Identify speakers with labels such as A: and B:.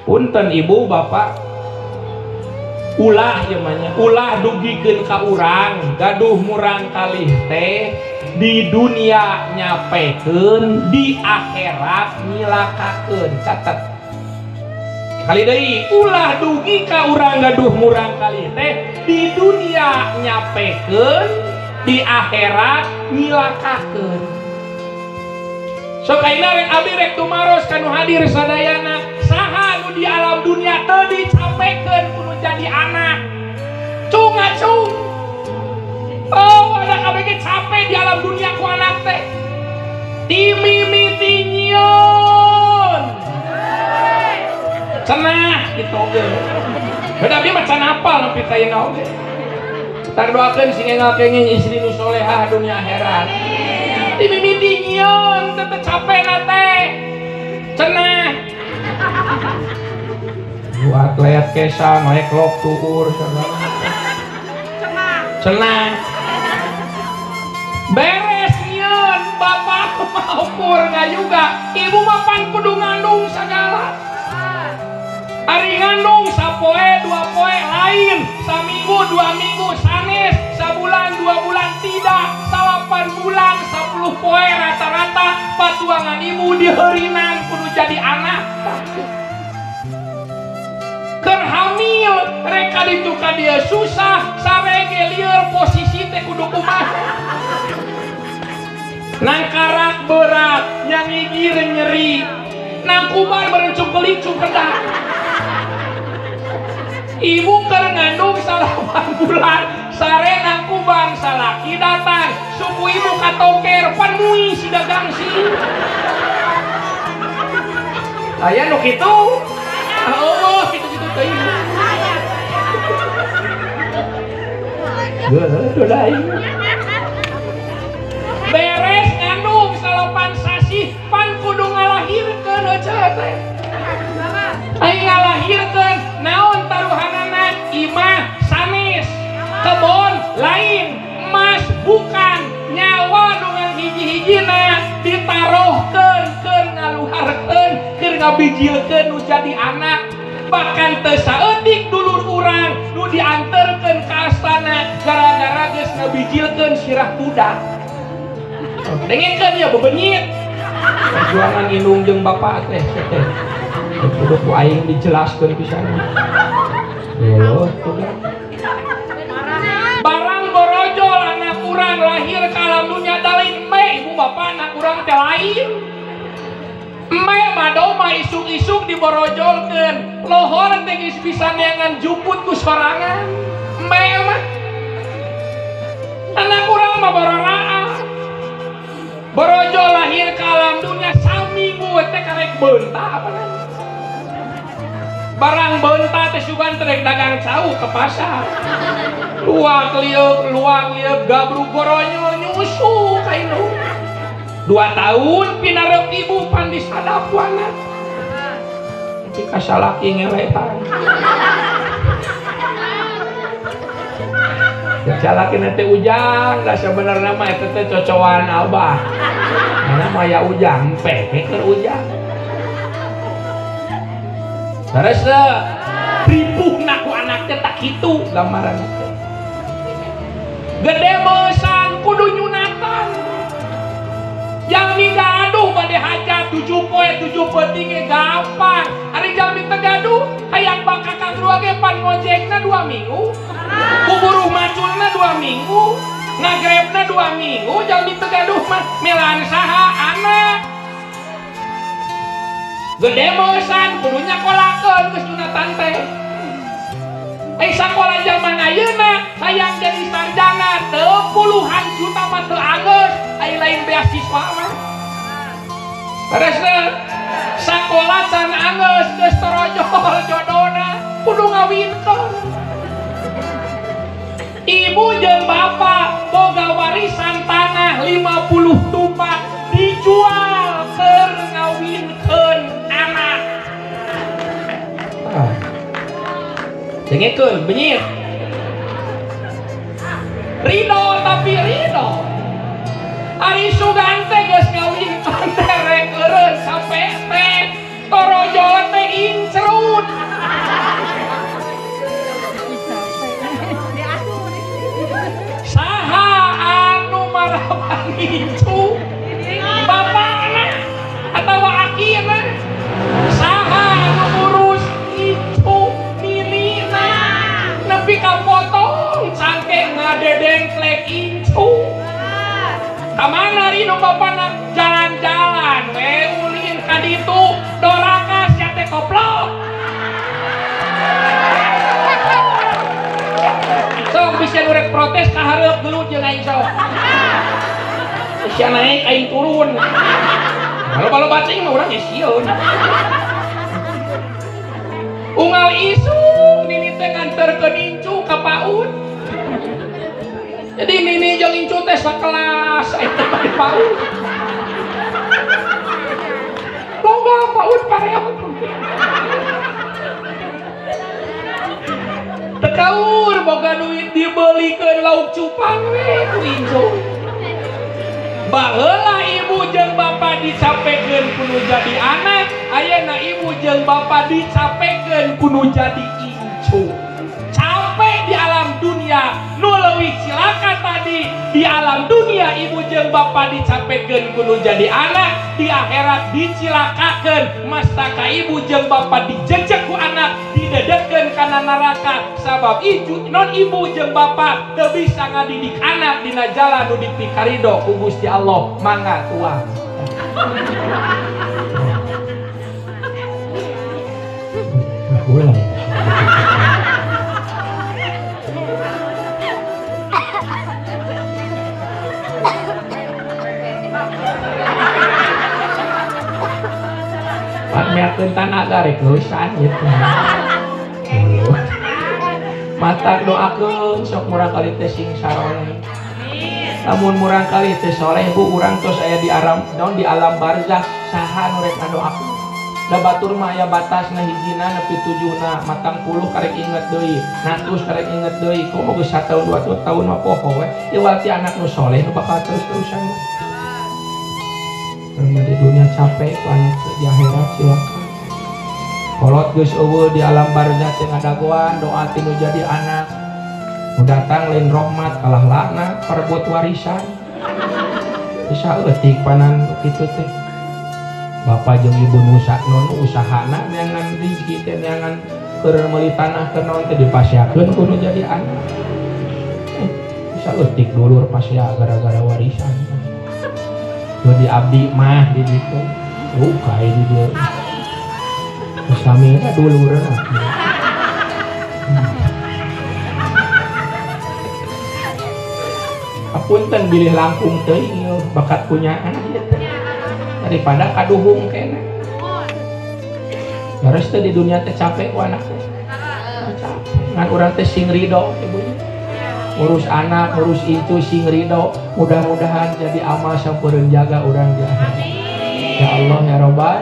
A: Punten ibu bapak, ulah jamanya, ulah dugikeun ka urang gaduh murang kalih teh di dunia nyapekeun, di akhirat nyilakakeun. Catet kali deui, ulah dugi ka urang gaduh murang kalih teh di dunia nyapekeun, di akhirat nyilakakeun. Sok ayeuna rek abdi rek tumaros ka nu hadir sadayana, saha nu di alam dunia teu dicapekeun kudu jadi anak. Cung acung. Oh, ada kabeh capek di alam dunia ku anak teh. Dimimiti nyieun. Cenah kitu oge. Beda abdi mah can apal nepi ka ayeuna oge. Tar doakeun sing enggal kenging istri nu solehah dunia akhirat. Dimimiti nyieun teh capek na teh. Cenah. Bu atlet kesang leklok tuur segala. Cenah. Beres nyieun bapak mah ukur juga, ibu mah pan kudu ngandung segala. Ari ngandung sapoe dua poe lain, saminggu dua minggu sanes, sabulan dua bulan tidak, 8 bulan 10 poe rata-rata patuangan ibu diheurinan kudu jadi anak. Keur hamil rek ditu ka dia susah, sarege lieur posisi teh kudu kumaha. Nangkarak berat, nyangigir nyeri, nangkubar berencung kelicung kedah. Ibu keur ngandung 8 bulan, sare nangkuban salaki datang, suku ibu katoker pan mui si dagang si. Aya nu kitu? Oh, kitu-kitu teuing. Geuleuh aing. Beres ngandung 8 sasih pan kudu ngalahirkeun eueuh teh. Aing ngalahirkeun naon taruhanana? Imah sanes, kebon lain, emas bukan, nyawa dengan hiji-hijina ditaruhkeun keur ngaluharkeun, keur ngabijilkeun nu jadi anak. Bahkan teu saeutik dulur urang nu dianterkeun ka astana gara-gara geus ngabijilkeun sirah budak. Dengekeun ya bebenyit. Perjuangan indung jeung bapak teh teh. Kudu ku aing dijelaskeun pisan. Geuleuh tuh. Barang borojol anak urang lahir ka alam dunia da lain me ibu bapak anak urang teh lain. Me madoma isuk-isuk diborojolkeun. Lohor teh geus bisa neangan juput ku sorangan. Me mah anak urang mah bororaa. Borojol lahir ke alam dunia saminggu teh karek beunta apa barang beunta teh sugan teh dagang cau ke pasar. Luak lieuk gabrug goronyol nyusu ka indung. 2 tahun pinareup ibu pan disadap ku anak. Tapi ka salaki ngelehan. Salaki nanti ujang, dah sebenarnya mah eta teh cocoan abah. Mana mah ya ujang, peke keur ujang. Terus ripuhna ku anak teh tak kitu gambaran teh. Gede meusan kudu nyunatan. Jalmi gaduh bade hajat 7 poe 7 peuting ge gampang. Ari jalmi teu gaduh hayang bakakang dua ge pan ngojekna 2 minggu. Kuburuh maculna 2 minggu, ngagrebna 2 minggu, jalmi teu gaduh mah melaan saha anak. Gede meusan kudu nyakolakeun geus nyunatan teh. Sakola zaman ayeuna hayang jadi sarjana teu puluhan juta mah teu anggeus, ai lain beasiswa mah. Terus sakola can anggeus geus torojol jodona kudu ngawinkeun. Ibu jeung bapak boga warisan tanah 50 tupak dijual keur ngawinkeun anak. Dengekeun benyit. Ridho tapi ridho. Ari sugan teh geus ngawinkeun teh rek eureun sampe teh torojol teh incrut. beres ka hareup gelut jeung aing sok. Sia naik aing turun. Kalau bacing mah urang ge sieun. Unggal isuk nini teh nganterkeun incu ka PAUD. Jadi nini jeung incu teh sakelas eta di PAUD. Lomba PAUD pareot. Tekaur boga duit dibelikeun lauk cupang we ku incu. Baheula ibu jeung bapak dicapekeun kudu jadi anak, ayeuna ibu jeung bapak dicapekeun kudu jadi incu. Capek di alam dunia, nu leuwih cilaka tadi di alam dunia ibu jeung bapak dicapekeun kudu jadi anak, di akhirat dicilakakeun mastaka ibu jeung bapak dijejek ku anak, didedekkeun kana neraka sabab ibu non ibu jeung bapak teu bisa ngadidik anak dina jalan nu dipikarido ku Gusti Allah mangga tuang. Meakeun tanah garek leusan gitu. Mata doakeun sok murang kali teh sing saroleh. Lamun murang kali teh soleh bu urang tos aya di alam naon di alam barzah saha nu rek ngadoakeun. Da batur mah aya batasna hijina nepi tujuhna matang puluh karek inget deui, natus karek inget deui, komo geus sataun dua tahun mah poho we. Ieu ti anak nu soleh nu bakal terus-terusan. Karena di dunia capek ku anak di akhirat silakan. Kolot geus eueuh di alam barzah teh ngadagoan doa ti nu jadi anak. Nu datang lain rahmat kalah laknat parebut warisan. Bisa eutik panan kitu teh. Bapak jeung ibu nu usahana neangan rezeki teh neangan keur meuli tanah keur naon teh dipasiakeun ku nu jadi anak. Bisa eutik dulur pasia gara-gara warisan. Di abdi mah di ditu bukai di dieu sami ka dulur. Apunten bilih langkung teuing ieu bakat punyaan ieu teh daripada kaduhung kene. Beres teh di dunia teh capek ku anak teh. Capek ngan urang teh sing ridho ibu. Ngurus anak, ngurus incu sing ridho, mudah-mudahan jadi amal sampeureun jaga urang di akhirat. Ya Allah ya Robbal.